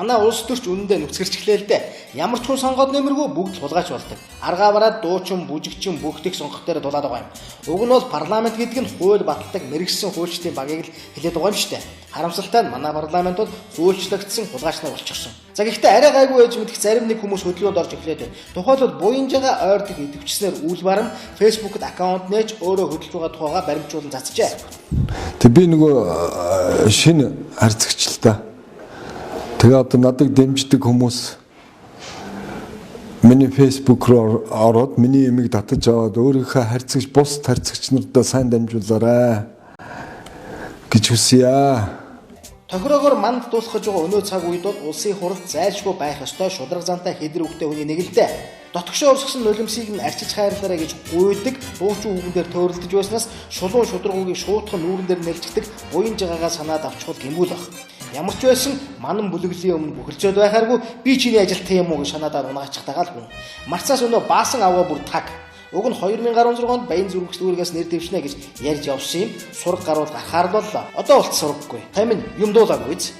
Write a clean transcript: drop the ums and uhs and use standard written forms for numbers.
Манай улс төрч үнэндээ нүцгэрчихлээ л дээ. Ямар ч хүн сонгоод нэмэргүй бүгд л хулгайч болдог. Аргаа бараад дуучин, бүжигчин бүх сонгох дээр дулаад байгаа юм. Уг нь бол парламент гэдэг нь хууль баталдаг мэргэшсэн хуульчдын багийг л хэлээд байгаа юм шүү дээ. Харамсалтай нь манай парламент бол хуульчлагдсан хулгайч нар болчихсон. За, гэхдээ арай гайгүй байж мэдэх зарим нэг хүмүүс хөдөлгөөнд орж эхлээд байна. Тухайлбал, Буянжигаа ойр дэх идэвхжсэнээр үл баран Facebook-д аккаунт нээж, өөрөө хөдөлж байгаа тухайгаа баримтжуулан цацжээ. Тэг би нөгөө шинэ харьцагч л та. Тэгээ одоо надыг дэмждэг хүмүүс миний Facebook руу ороод, миний юмыг татаж аваад, өөрийнхөө харьцагч, бус харьцагч нартаа сайн дамжуулаарай гэж хүсье. Тохироогоор манд дуулах гэж байгаа өнөө цаг үед бол улсын хурал зайлшгүй байх ёстой шударга зантай хэдэр үгтэй хүний нэг л дээ. Дотгошоо урсгасан нулимсыг нь арчиж хайрлаарай гэж гуйдаг дуучин хүүгэн дээр төөрөлдөж байснаас шулуун шударга үгийг шуутхан нүүрэн дээр нэлждэг Буянжигаагаа санаад авчихвал гэмгүй л байх. Ямар ч байсан манан бүлэглэлийн өмнө бөхөлцөөд байхааргүй би чиний ажилтан юм уу гэж шанаадаар унгаачихтайгаа л хүн. Марцаас өнөө баасан аваа бүр таг. Уг нь 2016 онд Баян зүрхс дүүргээс нэр дэвшнэ гэж ярьж явсан юм. Сураг гаруул гарахаар л боллоо. Одоо болт сураггүй. Таймин юм дуулаагүй биз?